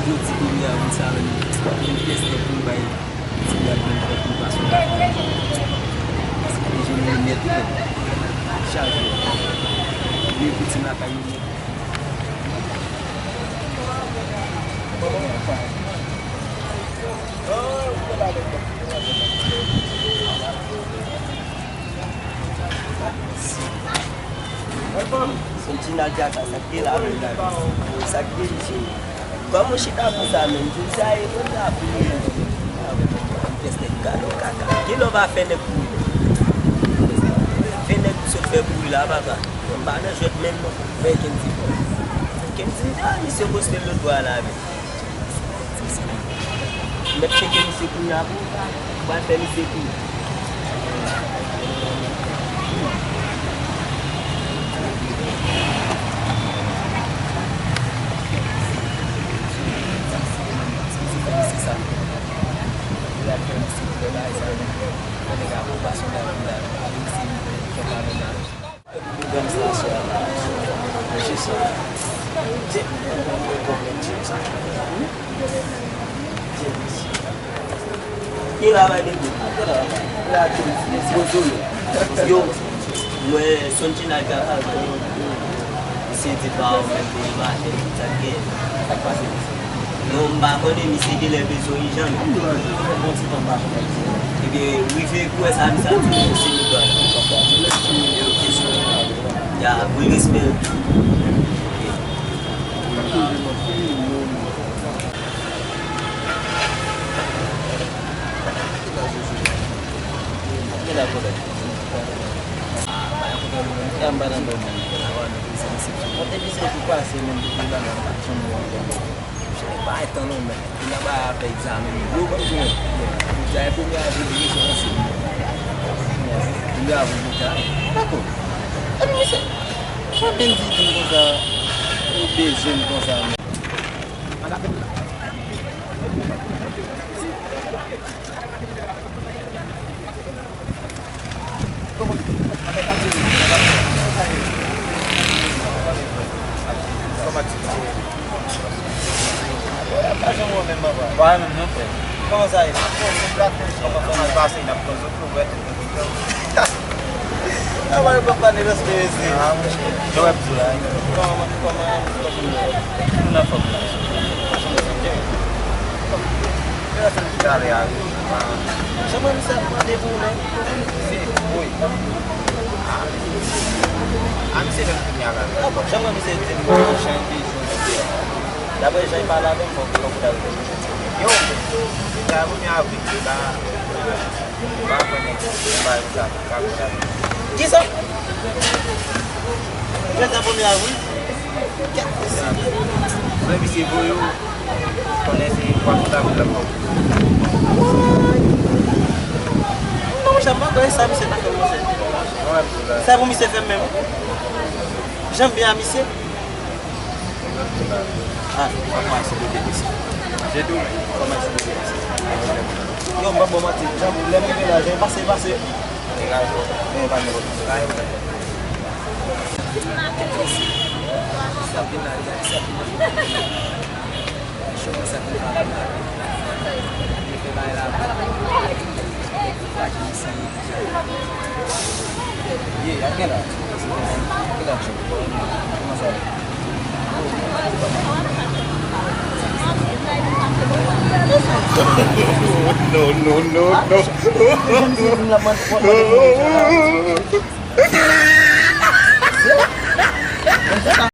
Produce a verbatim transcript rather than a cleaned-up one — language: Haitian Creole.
Yo di kounye a, wi, sa menm, menm pyès tèt pou bay ti gad menm fè pou pa sou la. Paske te jwenn li nèt, nèt. Chaje. Li pou ti lakay yo nèt. Son ti Nadia ka sa k te la menm la. Sa k te jije. Kòman w chita konsa menm? Jodi a e konsa pou mwen. Kèstèt gade w kaka. Kilè w pa fè nèg kouri? Fè nèg sot fè kouri la papa. M pa nan jwèt menm non. Men Kendy bon. Kendy a misye poste l lòt bò a la menm. Mèt cheke misye kounye a pou ou pral fè misye kounye a. Ki la bay depi? Yo, mwen Sonjina Gaba. Misye di pa ou menm pou li mache, sa k gen? Sa k pase? Non, m pa konnen, misye genlè bezwen ijan menm. Ebyen, rive kou wè sa, misye ap di se nou dwa. Ya, mwen respè. Mwen te di se pou pase menm pou la nan aksyon nou an. Mwen pa etan non men. Pou la ba fè egzamen yo. Yo ban jounen. Pou sa e premye avril li se yon se. Premye avril li ta. Dakò. Epi misye. Sa menm di tou konsa. Ou bezwen konsa. Kòman sa ye? Kòman sa pase? N ap pran zòt nouvèl. Awa, yo pa pa ni respè, mesye. Yo wè m di la. Kòman, kòman, kòman? Moun anfòm la. Kòman sa te ye? Kòman sa te ye? Jan mwen misye ap mande pou ou menm. Wi. A, misye menm kounye a la. Dakò, jan mwen misye di m, jan li di m, daprè jan li pale avè m, fòk, fòk ou ta rekonèt. Yo, sa premye avril la. Kisa? Jodi a premye avril? Kèt mesye. Mwen misye voye w. Konnen se pwason ta vin la kòb. Non, monchè, m pa kwè sa misye ta fè m, monchè. Sa pou misye fè m menm. Jan m byen a misye. Ah, fòk mwen eseye de mesye. Se tou. Fòk mwen eseye de mesye. Yo, m p ap ba w manti. Jan lè m rive la, jan pase, pase. Degaj ou. Yo, pa gen pwoblèm. Sa vin la, sa vin la. Chofè sa vin la. Li fè bagay la. Ye, ap gen la. Gen la, chofè. Kòman sa ye? No, no, no, no.